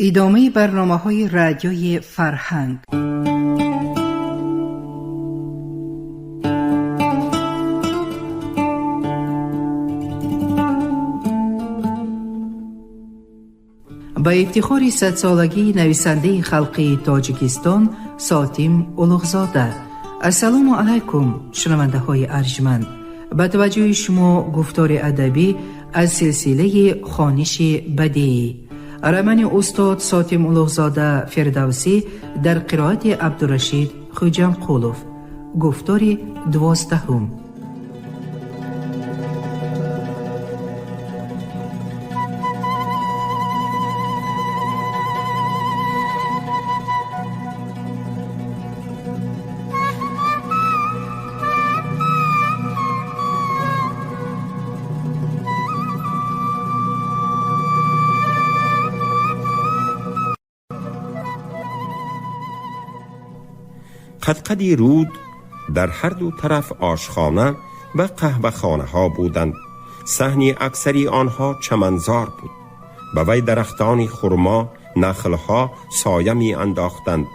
Идомаи барномаҳои Радиои Фарҳанг. Ба ифтихори садсолагии нависандаи халқии Тоҷикистон Сотим Улуғзода. Ассалому алайкум, шунавандаҳои арҷманд. Ба таваҷҷӯҳи шумо гуфтори адабӣ аз силсилаи хониши бадеӣ. Романи устод Сотим Улуғзода Фирдавсӣ дар қироати Абдурашид Хуҷамқулов. Гуфтори 12-ум. قدقدی رود در هر دو طرف آشخانه و قهوه‌خانه ها بودند. صحن اکثری آنها چمنزار بود. به وی درختان خرما، نخلها سایه می انداختند.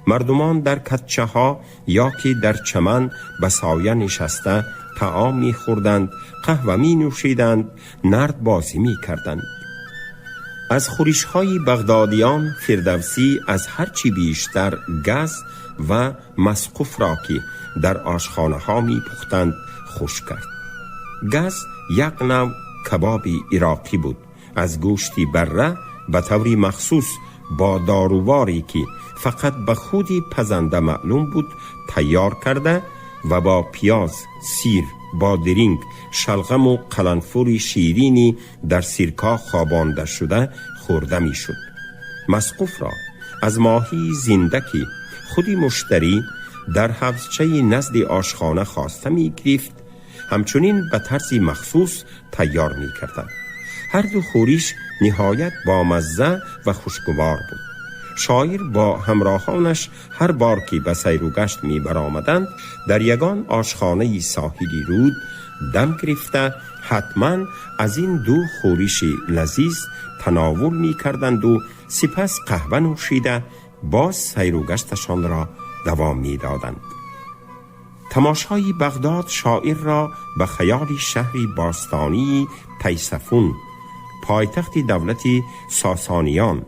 مردمان در کتچه ها یا که در چمن به سایه نشسته طعام می خوردند، قهوه می نوشیدند، نرد بازی می کردند. از خورش های بغدادیان فردوسی از هرچی بیشتر گز و مسقف را که در آشخانه ها می پختند خوش کرد. گز یک نوع کباب عراقی بود از گوشتی بره به طوری مخصوص با داروواری که فقط به خودی پزنده معلوم بود تیار کرده و با پیاز، سیر، بادرینگ، شلغم و قلنفور شیرینی در سیرکا خوابانده شده خورده می شد. مسقف را از ماهی زنده که خودی مشتری در حوضچه نزد آشخانه خواسته می گرفت همچنین به طرزی مخصوص تیار می کردند. هر دو خوریش نهایت با مزه و خوشگوار بود. شاعر با همراهانش هر بار که به سیر و گشت می برآمدند در یگان آشخانه ساحلی رود دم گرفته حتما از این دو خوریش لذیذ تناول می کردند و سپس قهوه نوشیده باز سیر و گشتشان را دوام می دادند. تماشای بغداد شاعر را به خیال شهری باستانی تیسفون، پایتخت دولت ساسانیان،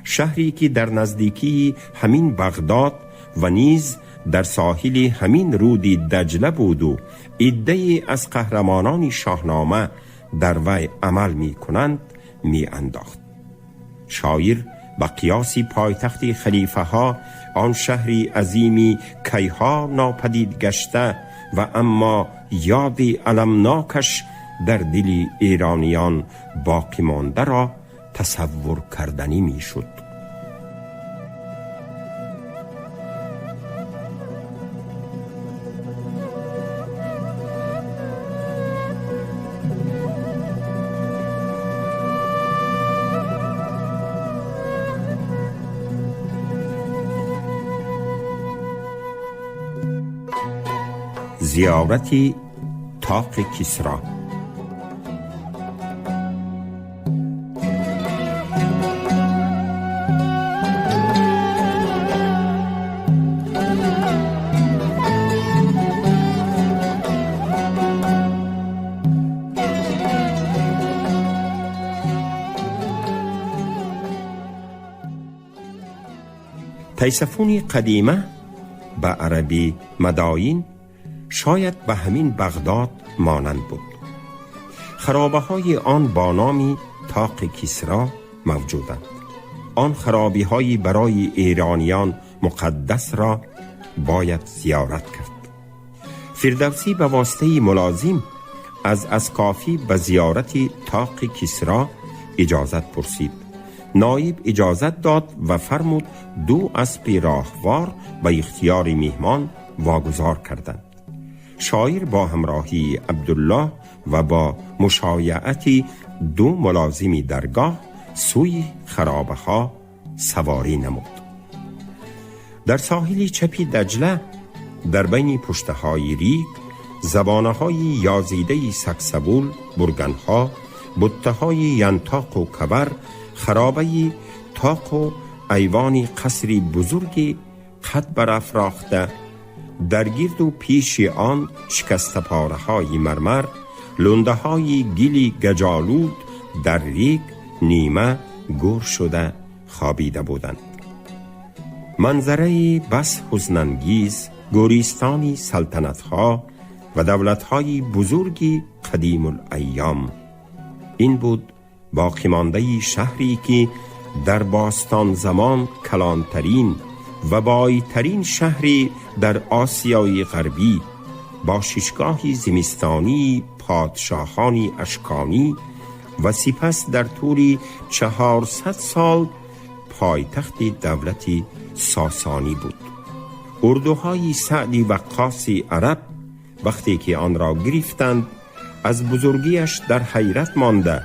شهری که در نزدیکی همین بغداد و نیز در ساحل همین رودی دجله بود و عده‌ای از قهرمانان شاهنامه در وی عمل می کنند می انداخت. شاعر با قیاس پایتخت خلیفه ها آن شهری عظیمی کیها ناپدید گشته و اما یاد المناکش در دل ایرانیان باقی مانده را تصور کردنی می شد. زیارت طاق کسرا. تیسفون قدیمه به عربی مداین شاید به همین بغداد مانند بود. خرابه های آن با نام طاق کسرا موجودند. آن خرابی های برای ایرانیان مقدس را باید زیارت کرد. فردوسی به واسطه ملازم از اسکافی به زیارت طاق کسرا اجازت پرسید. نایب اجازت داد و فرمود دو اسب راهوار به اختیار میهمان واگذار کردند. شاعر با همراهی عبدالله و با مشایعت دو ملازم درگاه سوی خرابه ها سواری نمود. در ساحل چپی دجله در بین پشته های ریگ، زبانه های یازیده سکسبول، برگنها، بطه های ینتاق و کبر، خرابه Тоқу айвони қасри бузурги қад барафрохта, дар гирду пеши он шикастапораҳои мармар, лундаҳои гили гаҷолуд дар рег нима гӯр шуда хобида буданд. Манзараи бас ҳузнангез гӯристони салтанатҳо ва давлатҳои бузурги қадимулайём. Ин буд боқимондаи шаҳре ки дар бостон замон калонтарин ва бойтарин шаҳри дар осиёи ғарбӣ бо шишгоҳи зимистонии подшоҳони ашконӣ ва сипас дар тӯли 400 сол пойтахти давлати сосонӣ буд. Урдуҳои Саъди Ваққоси араб вақте ки онро гирифтанд, аз бузургиаш дар ҳайрат монда,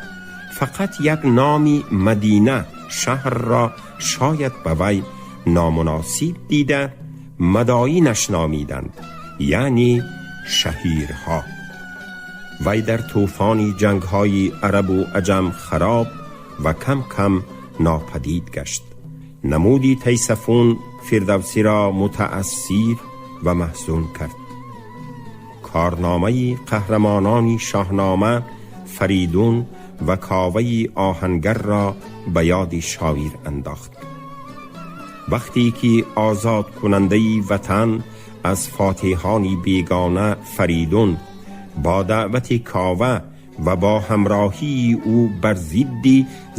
фақат як номи Мадина шаҳрро шояд ба вай номуносиб дида, Мадоинаш номиданд, яъне шаҳирҳо. Вай дар тӯфони ҷангҳои арабу аҷам хароб ва кам кам нопадид гашт. Намуди Тайсафун Фирдавсиро мутаассир ва маҳзун кард. Корномаи қаҳрамонони Шоҳнома, Фаридун ва Коваи оҳангарро ба ёди шоир андохт. Вақте ки озодкунандаи ватан аз фотиҳони бегона Фаридун бо даъвати Кова ва бо ҳамроҳии ӯ бар зидди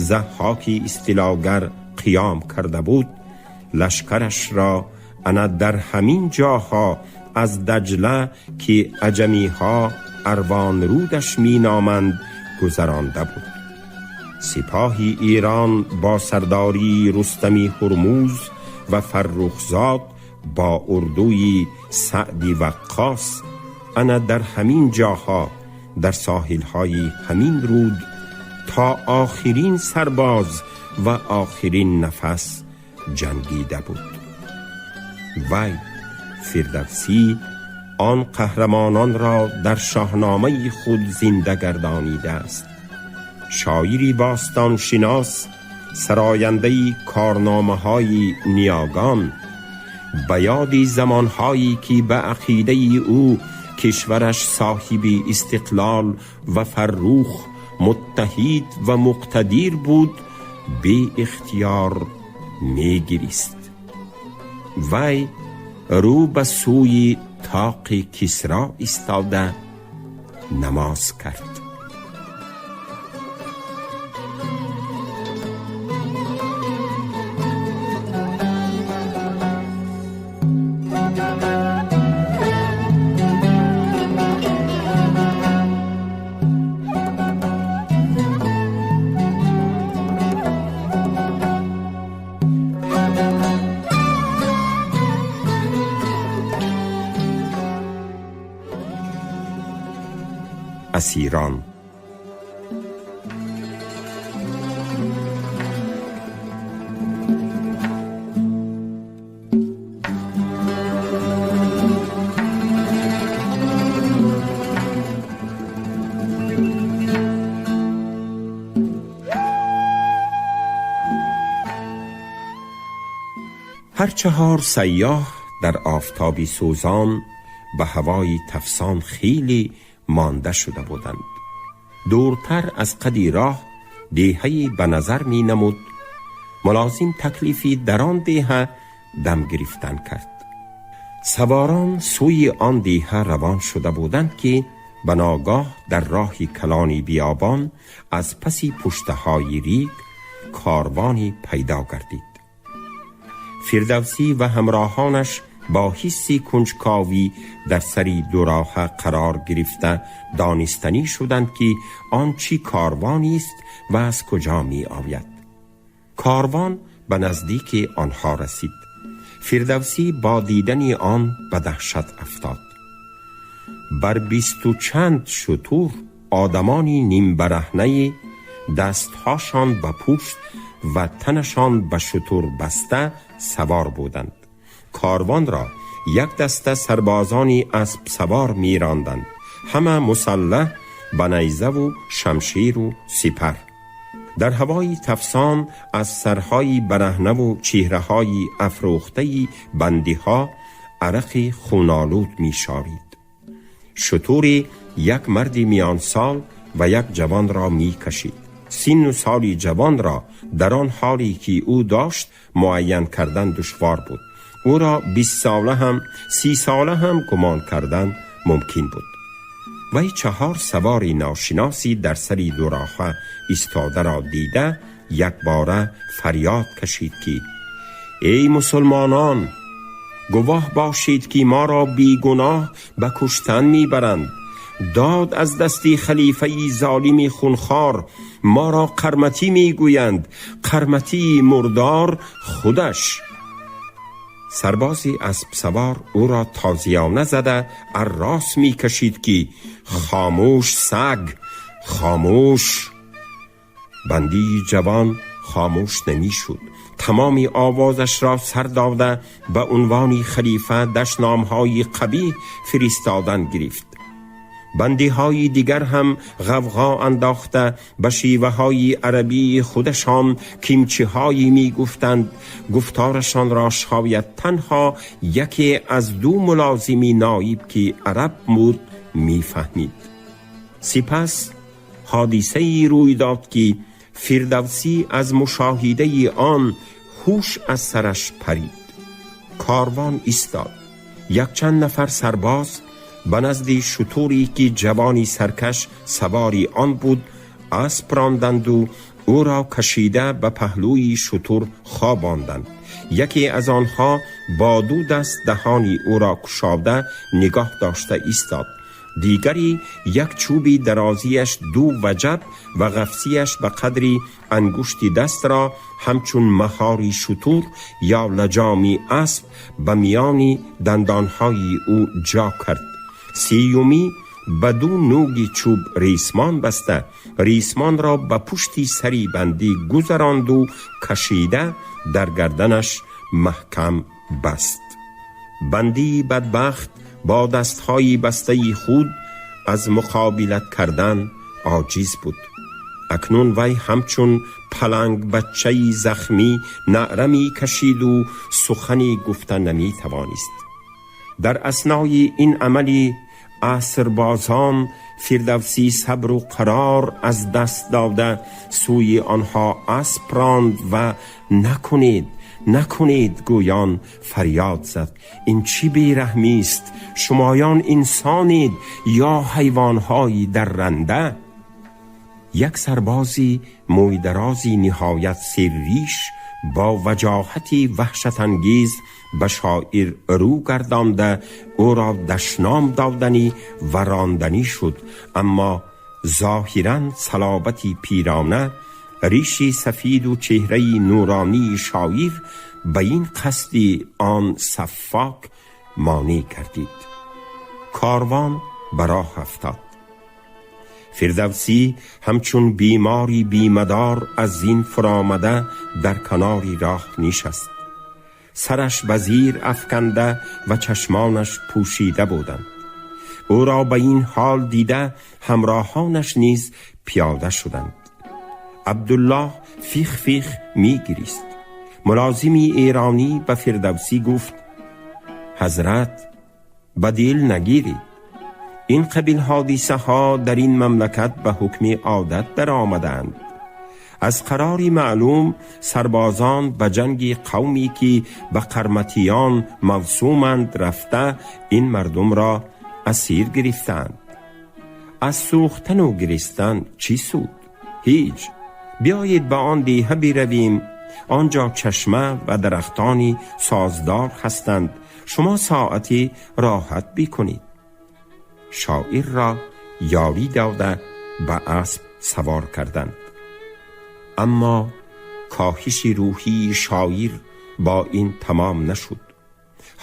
Заҳҳоки истилогар қиём карда буд, лашкарашро ана дар ҳамин ҷоҳо аз Даҷла, ки аҷамиҳо Арвонрудаш меноманд, гузаронда буд. Сипоҳи Эрон бо сардории Рустами Ҳурмуз ва Фаррухзод бо урдуи Саъди Ваққос ана дар ҳамин ҷоҳо, дар соҳилҳои ҳамин руд, то охирин сарбоз ва охирин нафас ҷангида буд. Вай Фирдавсӣ он қаҳрамононро дар Шоҳномаи худ зинда гардонидааст. Шоири бостоншинос, сарояндаи корномаҳои ниёгон, ба ёди замонҳое ки ба ақидаи ӯ кишвараш соҳиби истиқлол ва фаррух, муттаҳид ва муқтадир буд, беихтиёр мегирист. Вай рӯ ба сӯи тоқи Кисро истода намоз кард. Асирон. Ҳар чаҳор сайёҳ дар офтоби сӯзон ба ҳавои тафсон хеле монда шуда буданд. Дуртар аз қади роҳ деҳае ба назар менамуд. Мулозим таклифи дар он деҳа дам гирифтан кард. Саворон сӯи он деҳа равон шуда буданд, ки ба ногоҳ дар роҳи калони биёбон аз паси пуштаҳои рег корвоне пайдо гардид. Фирдавсӣ ва ҳамроҳонаш бо ҳисси кунҷковӣ дар сари дуроҳа қарор гирифта, донистанӣ шуданд, ки он чӣ корвонист ва аз куҷо меояд. Корвон ба наздики онҳо расид. Фирдавсӣ бо дидани он ба даҳшат афтод. Бар бисту чанд шутур одамони нимбараҳнаи дастҳошон ба пушт ва танашон ба шутур баста савор буданд. Корвонро як даста сарбозони аспсавор меронданд, ҳама мусаллаҳ ба найзаву шамшеру сипар. дар ҳавои тафсон аз сарҳои бараҳнаву чеҳраҳои афрӯхтаи бандиҳо арақи хунолуд мешорид. Шутури як марди миёнсол ва як ҷавонро мекашид. Синну соли ҷавонро дар он ҳоле ки ӯ дошт муайян кардан душвор буд. Ӯро 20 сола ҳам, 30 сола ҳам гумон кардан мумкин буд. Вай чаҳор савори ношиноси дар сари дуроҳа истодаро дида, якбора фарёд кашид ки: «Эй мусулмонон, гувоҳ бошед ки моро бегуноҳ ба куштан мебаранд! Дод аз дасти халифаи золими хунхор! Моро қарматӣ мегӯянд, қарматии мурдор худаш!» Сарбози аспсавор ӯро тозиёна зада аррос мекашид ки: «Хомӯш, саг, хомӯш!» Бандии ҷавон хомӯш намешуд. Тамоми овозашро сар дода, ба унвони халифа дашномҳои қабиҳ фиристодан гирифт. Бандиҳои дигар ҳам ғавғо андохта, ба шеваҳои арабии худашон кимчиҳое мегуфтанд. Гуфторашонро шояд танҳо яке аз ду мулозими ноиб, ки араб буд, мефаҳмид. Сипас ҳодисае рӯй дод, ки Фирдавсӣ аз мушоҳидаи он ҳуш аз сараш парид. Корвон истод. Якчанд нафар сарбоз ба назди шутуре ки ҷавони саркаш савори он буд асп ронданду ӯро кашида ба паҳлӯи шутур хобонданд. Яке аз онҳо бо ду даст даҳони ӯро кушода нигоҳ дошта истод. Дигаре як чӯби дарозиаш 2 ваҷаб ва ғафсияш ба қадри ангушти дастро ҳамчун маҳори шутур ё лаҷоми асп ба миёни дандонҳои ӯ ҷо кард. Сеюмӣ ба ду нӯги чӯб ресмон баста, ресмонро ба пушти сари бандӣ гузаронду кашида дар гарданаш маҳкам баст. Бандии бадбахт бо дастҳои бастаи худ аз муқобилат кардан оҷиз буд. Акнун вай ҳамчун палангбаччаи захмӣ наъра мекашиду сухане гуфта наметавонист. Дар аснои ин амали асрбозон Фирдавсӣ сабру қарор аз даст дода, сӯи онҳо асп ронд ва «Накунед, накунед» гӯён фарёд зад: «Ин чӣ бераҳмист? Шумоён инсонед ё ҳайвонҳои дарранда?» Як сарбози мӯйдарози ниҳоят серриш бо ваҷоҳати ваҳшатангез ба шоир рӯ гардонда, ӯро дашном доданӣ ва ронданӣ шуд. Аммо зоҳиран салобати пирона, риши сафиду чеҳраи нуронии шоир ба ин қасди он саффок монеъ гардид. Корвон ба роҳ афтод. Фирдавсӣ ҳамчун бемори бемадор аз зин фуромада, дар канори роҳ нишаст. Сараш ба зир афканда ва чашмонаш пӯшида буданд. Ӯро ба ин ҳол дида, ҳамроҳонаш низ пиёда шуданд. Абдуллоҳ фих фих мегирист. Мулозими эронӣ ба Фирдавсӣ гуфт: «Ҳазрат, ба дил нагиред. Ин қабил ҳодисаҳо дар ин мамлакат ба ҳукми одат даромаданд. Аз қарори маълум, сарбозон ба ҷанги қавме ки ба қарматиён мавсуманд рафта, ин мардумро асир гирифтаанд. Аз сӯхтану гиристан чӣ суд? Ҳеҷ. Биёед ба он деҳа биравем. Он ҷо чашма ва дарахтони создор ҳастанд. Шумо соате роҳат бикунед». Шоирро ёрӣ дода, ба асп савор карданд. Аммо коҳиши рӯҳии шоир бо ин тамом нашуд.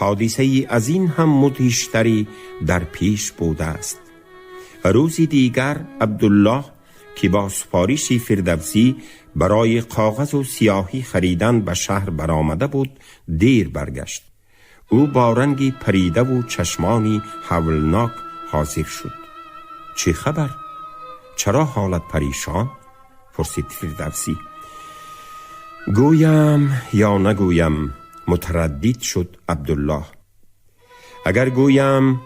Ҳодисаи аз ин ҳам мудҳиштаре дар пеш будааст. Рӯзи дигар Абдуллоҳ, ки бо супориши Фирдавсӣ барои коғазу сиёҳӣ харидан ба шаҳр баромада буд, дер баргашт. Ӯ бо ранги паридаву чашмони ҳавлнок ҳозир шуд. «Чӣ хабар? Чаро ҳолат паришон? پرسید فردوسی. گویم یا نگویم؟ متردد شد عبدالله. اگر گویم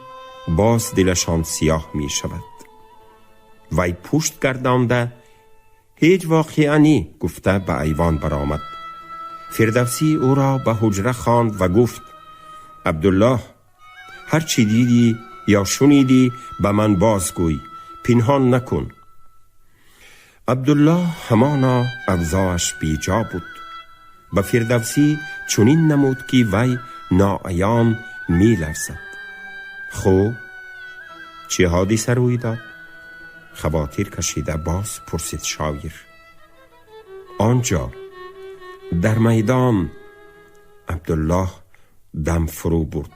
باز دلشان سیاه می شود. وی پشت گردانده هیچ واقعه نی گفته به ایوان برآمد. فردوسی او را به حجره خواند و گفت عبدالله، هر چی دیدی یا شنیدی به من بازگوی، پنهان نکن. عبدالله همانا اوضاعش بیجا بود. به فردوسی چنین نمود که وی ناعیان می لرزد. خب چه حادثه روی داد؟ خواطر کشیده باز پرسید شاعر. آنجا در میدان. عبدالله دم فرو برد،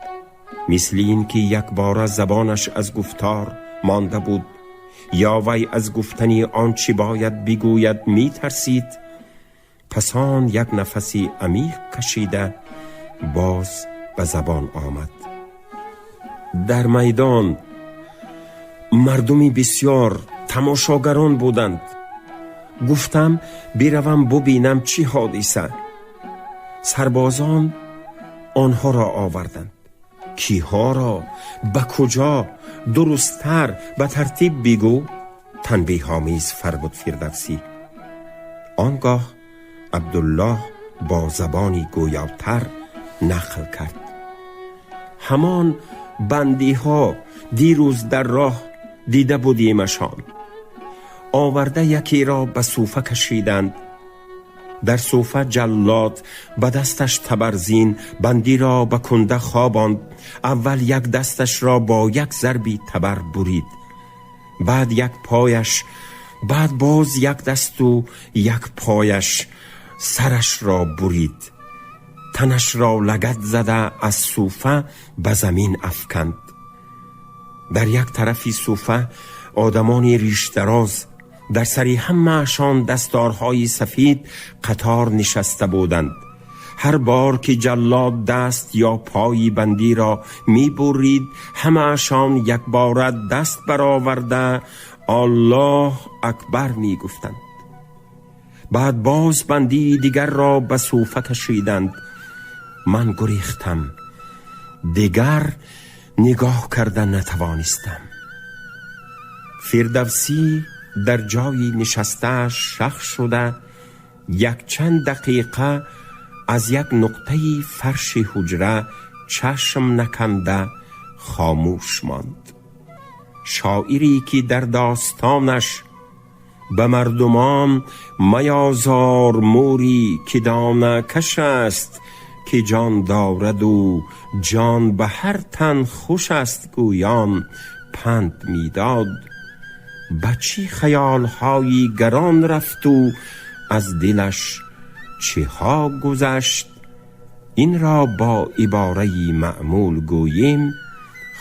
مثل این که یک بار زبانش از گفتار مانده بود یا وی از گفتنی آنچه باید بگوید می ترسید. پسان یک نفسی عمیق کشیده باز به زبان آمد. در میدان مردمی بسیار تماشاگران بودند. گفتم بروم ببینم چی حادثه. سربازان آنها را آوردند. کیها را؟ به کجا؟ درستتر به ترتیب بگو، تنبیه آمیز فرمود فردوسی. آنگاه عبدالله با زبانی گویاتر نقل کرد. همان بندی ها دیروز در راه دیده بودیمشان. آورده یکی را به صوفه کشیدند. در صوفه جلاد به دستش تبرزین بندی را به کنده خواباند. اول یک دستش را با یک ضربی تبر برید، بعد یک پایش، بعد باز یک دست و یک پایش، سرش را برید، تنش را لگد زده از صوفه به زمین افکند. در یک طرفی صوفه آدمان ریش دراز، در سری همه‌شان دستارهای سفید قطار نشسته بودند. هر بار که جلاد دست یا پای بندی را می برید، همه‌شان یک بار دست برآورده الله اکبر می گفتند. بعد باز بندی دیگر را به صوفه کشیدند. من گریختم، دیگر نگاه کرده نتوانستم. فردوسی در جایی نشسته شخ شده یک چند دقیقه از یک نقطه فرش حجره چشم نکنده خاموش ماند. شاعری که در داستانش به مردمان میازار موری که دانه کش است که جان دارد و جان به هر تن خوش است گویان پند میداد، به چی خیالهایی گران رفت و از دلش چه ها گذشت، این را با عباره معمول گوییم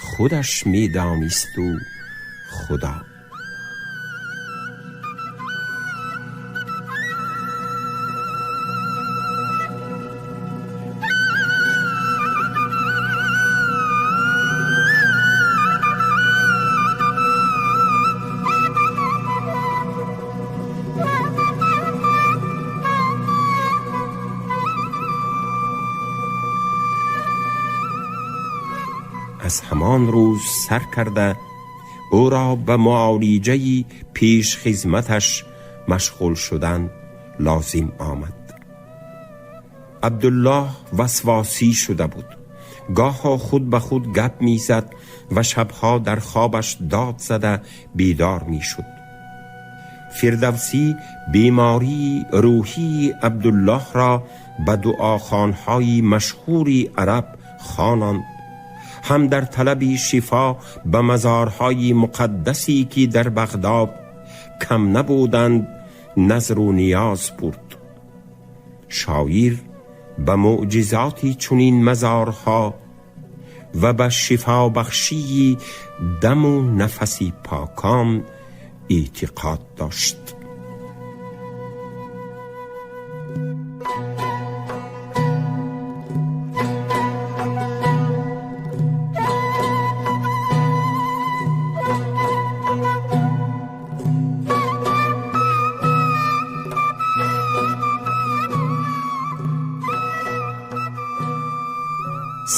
خودش میدانست و خدا. از همان روز سر کرده او را به معالجه پیش خدمتش مشغول شدن لازم آمد. عبدالله وسواسی شده بود. گاها خود به خود گپ میزد و شبها در خوابش داد زده بیدار میشد. فردوسی بیماری روحی عبدالله را به دعاخوان‌های مشهور عرب خواناند، هم در طلب شفا به مزارهای مقدسی که در بغداد کم نبودند نذر و نیاز برد. شاعر به معجزات چنین مزارها و به شفا بخشی دم و نفس پاکان اعتقاد داشت.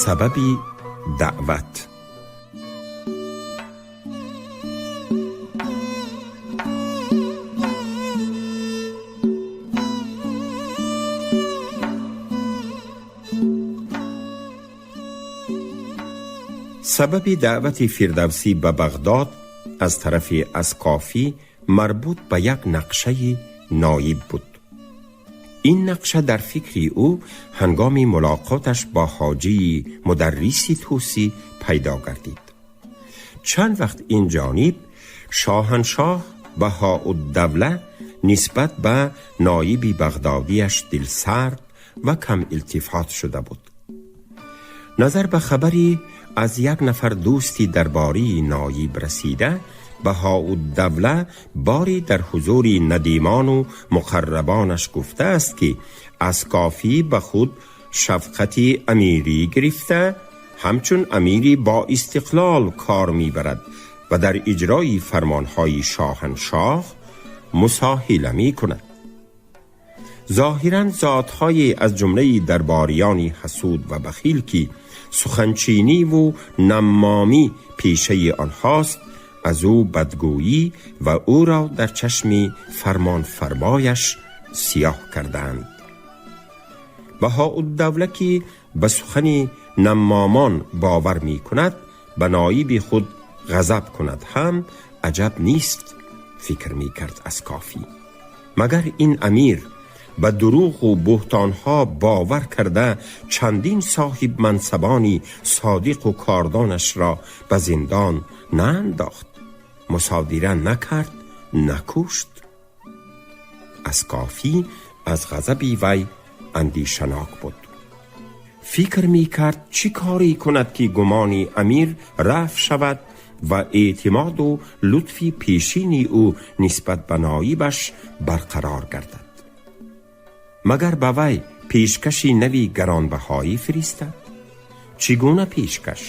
Сабаби даъват. Сабаби даъвати Фирдавсӣ ба Бағдод аз тарафи Аскофӣ марбут ба як нақшаи ноиб буд. Ин нақша дар фикри ӯ ҳангоми мулоқоташ бо ҳоҷии мударриси тӯсӣ пайдо гардид. Чанд вақт ин ҷониб шоҳаншоҳ Баҳоуддавла нисбат ба ноиби бағдодиаш дилсард ва камилтифот шуда буд. Назар ба хабари аз як нафар дӯсти дарбории ноиб расида, Баҳоуддавла бори дар ҳузури надимону муқаррабонаш гуфтааст, ки Аскофӣ ба худ шафқати амирӣ гирифта, ҳамчун амири бо истиқлол кор мебарад ва дар иҷрои фармонҳои шоҳаншоҳ мусоҳила мекунад. Зоҳиран зотҳое аз ҷумлаи дарбориёни ҳасуд ва бахил, ки суханчиниву наммомӣ пешаи онҳост, аз ӯ бадгӯӣ ва ӯро дар чашми фармонфармояш сиёҳ карданд. Баҳоуддавла, ки ба сухани наммомон бовар мекунад, ба ноиби худ ғазаб кунад ҳам аҷаб нест, фикр мекард Аскофӣ. Магар ин амир ба дурӯғу буҳтонҳо бовар карда, чандин соҳибмансабони содиқу кордонашро ба зиндон наандохт, мусодира накард, накушт? Аскофӣ аз ғазаби вай андешанок буд. Фикр мекард, чӣ корӣ кунад, ки гумони амир рафъ шавад ва эътимоду лутфи пешини ӯ нисбат ба ноибаш барқарор гардад. Магар ба вай пешкаши нави гаронбаҳоӣ фиристад? Чӣ гуна пешкаш?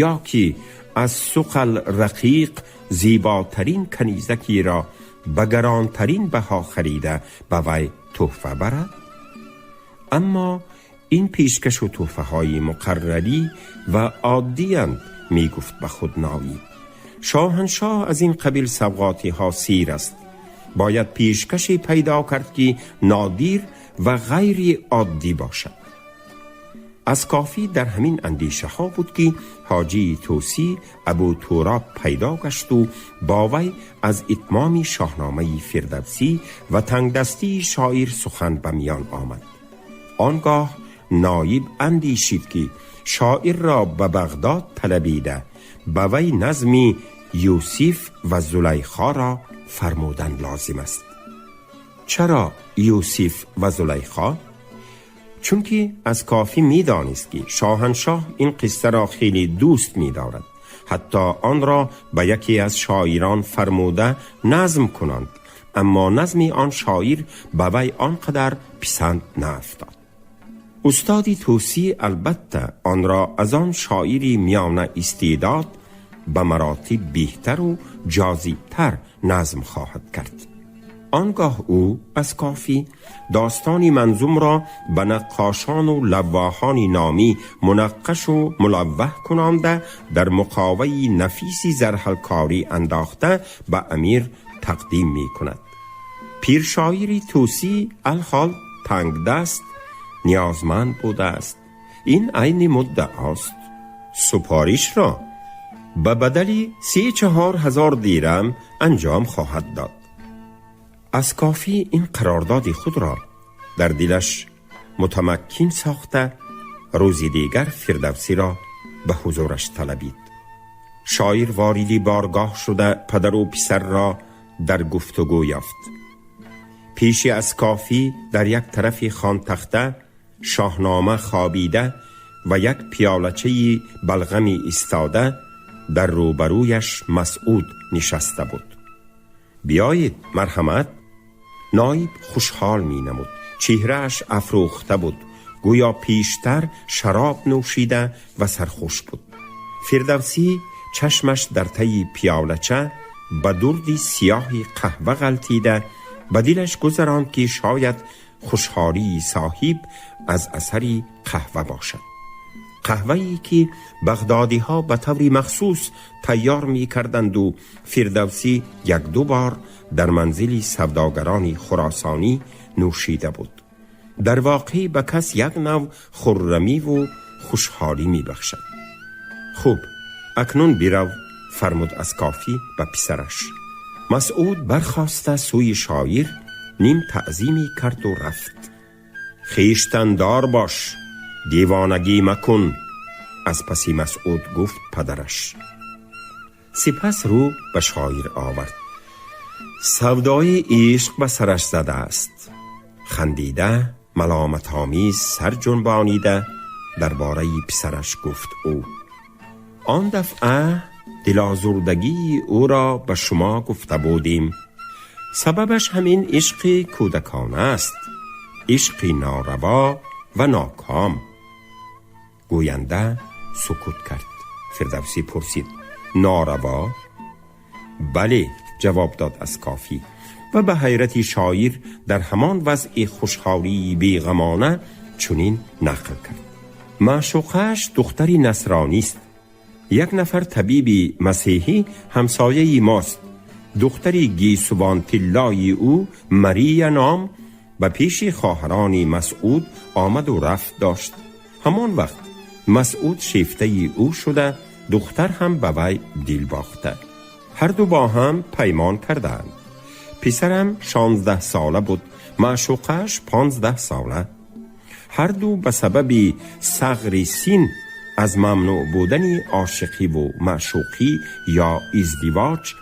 Ё ки аз суқал рақиқ зеботарин канизакиро ба гаронтарин баҳо харида, ба вай тӯҳфа барад? Аммо ин пешкашу тӯҳфаҳои муқаррарӣ ва оддиянд, мегуфт ба худ ноиб. Шоҳаншоҳ аз ин қабил савғотиҳо сир аст. Бояд пешкаше пайдо кард, ки нодир ва ғайри оддӣ бошад. Аскофӣ дар ҳамин андешаҳо буд, ки ҳоҷии тӯсӣ Абу Туроб пайдо гашту бо вай аз итмоми Шоҳномаи Фирдавсӣ ва тангдастии шоир сухан ба миён омад. Он гоҳ ноиб андешид, ки шоирро ба Бағдод талабида, ба вай назми Юсиф ва Зулайхоро фармудан лозим аст. Чаро Юсиф ва Зулайхо? Чунки Аскофӣ медонист, ки шоҳаншоҳ ин қиссаро хеле дӯст медорад, ҳатто онро ба яке аз шоирон фармуда назм кунанд, аммо назми он шоир ба вай он қадар писанд наафтод. Устоди тӯсӣ албатта онро аз он шоири миёна истеъдод ба маротиб беҳтару ҷозибтар назм хоҳад кард. Он гоҳ ӯ, Аскофӣ, достони манзумро ба наққошону лаввоҳони номӣ мунаққашу мулавваҳ кунонда, дар муқоваи нафиси зарҳалкорӣ андохта, ба амир тақдим мекунад. Пиршоири тӯсӣ алҳол тангдаст, ниёзманд будааст. Ин айни муддаост. Супоришро ба бадали 3-4 ҳазор дирам анҷом хоҳад дод. Аскофӣ ин қарордоди худро дар дилаш мутамаккин сохта, рӯзи дигар Фирдавсиро ба ҳузураш талабид. Шоир вориди боргоҳ шуда, падару писарро дар гуфтугӯ ёфт. Пеши Аскофӣ дар як тарафи хонтахта Шоҳнома хобида ва як пиёлачаи балғами истода, дар рӯбарӯяш Масъуд нишаста буд. Биёед, марҳамат. Ноиб хушҳол менамуд. Чеҳрааш афрӯхта буд, гӯё пештар шароб нӯшида ва сархуш буд. Фирдавсӣ чашмаш дар таи пиёлача ба дурди сиёҳи қаҳва ғалтида, ба дилаш гузаронд, ки шояд хушҳолии соҳиб аз асари қаҳва бошад. قهوه‌ای که بغدادی ها به طوری مخصوص تیار می کردند و فردوسی یک دو بار در منزل سوداگران خراسانی نوشیده بود. در واقع به کس یک نوع خرمی و خوشحالی می بخشد. خوب، اکنون بیرو، فرمود از کافی به پسرش. مسعود برخاسته سوی شاعر نیم تعظیمی کرد و رفت. خویشتندار باش، دیوانگی مکن، از پسی مسعود گفت پدرش. سپس رو به شاعر آورد. سودای عشق به سرش زده است. خندیده، ملامت آمیز سر جنبانیده درباره پسرش گفت او: آن دفعه دلازردگی او را به شما گفته بودیم. سببش همین عشق کودکانه است، عشق ناروا و ناکام. گوینده سکوت کرد. فردوسی پرسید: ناروا؟ بله، جواب داد از کافی و به حیرت شاعر در همان وضع خوشحالی بیغمانه چنین نقل کرد: معشوقش دختری نصرانی است. یک نفر طبیب مسیحی همسایه ماست. دختری گیسوان طلای او ماریا نام به پیش خواهران مسعود آمد و رفت داشت. همان وقت مسعود شیفته او شده، دختر هم به وی دل باخته. هر دو با هم پیمان کردند. پسرم 16 ساله بود، معشوقش 15 ساله. هر دو به سبب صغر سین از ممنوع بودن عاشقی و معشوقی یا ازدواج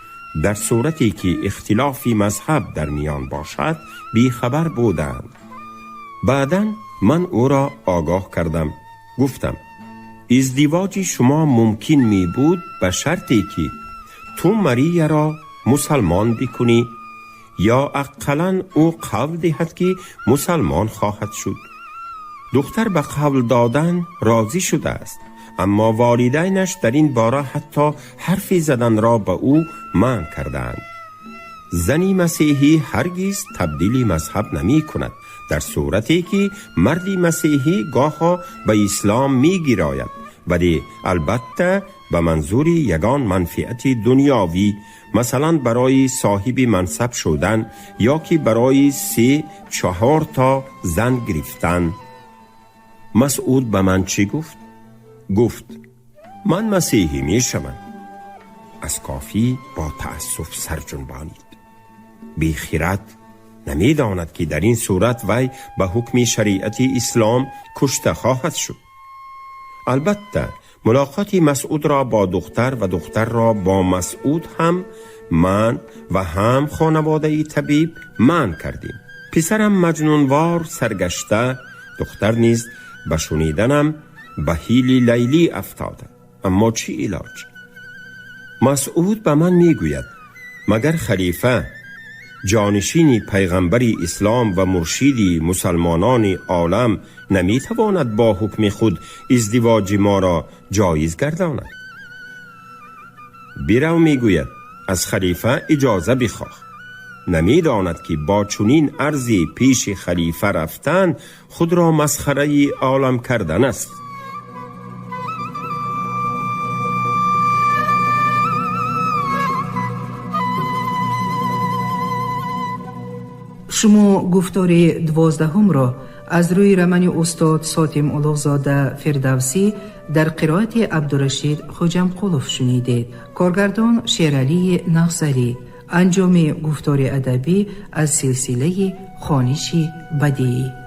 در صورتی که اختلاف مذهب در میان باشد بیخبر بودند. بعدا من او را آگاه کردم. گفتم ازدواج شما ممکن می بود به شرطی که تو ماریا را مسلمان بکنی یا اقلا او قول دهد که مسلمان خواهد شد. دختر به قول دادن راضی شده است، اما والدینش در این باره حتی حرفی زدن را به او منع کردند. زنی مسیحی هرگز تبدیل مذهب نمی کند، در صورتی که مردی مسیحی گاها به اسلام می گراید، ولی البته به منظور یگان منفعت دنیاوی، مثلا برای صاحب منصب شدن یا که برای 3-4 تا زن گرفتن. مسعود به من چی گفت؟ گفت من مسیحی می شوم. از کافی با تأسف سر جنبانید. بی خیرت نمی داند که در این صورت وی به حکم شریعت اسلام کشته خواهد شد. البته ملاقات مسعود را با دختر و دختر را با مسعود هم من و هم خانواده طبیب منع کردیم. پسرم مجنونوار سرگشته، دختر نیز به شنیدنم به حیل لیلی افتاده. اما چی علاج؟ مسعود به من میگوید مگر خلیفه جانشین پیغمبر اسلام و مرشید مسلمانان عالم نمیتواند با حکم خود ازدواج ما را جایز گرداند؟ بیرو میگوید از خلیفه اجازه بخواه. نمیداند که با چنین عرضی پیش خلیفه رفتن خود را مسخره عالم کردن است. Шумо гуфтори 12-ро аз рӯи романи устод Сотим Улуғзода Фирдавсӣ дар қироати Абдурашид Хоҷамқулов шунидед. Коргардон Шералии Нағзарӣ. Анҷоми гуфтори адабӣ аз силсилаи хониши бадиӣ.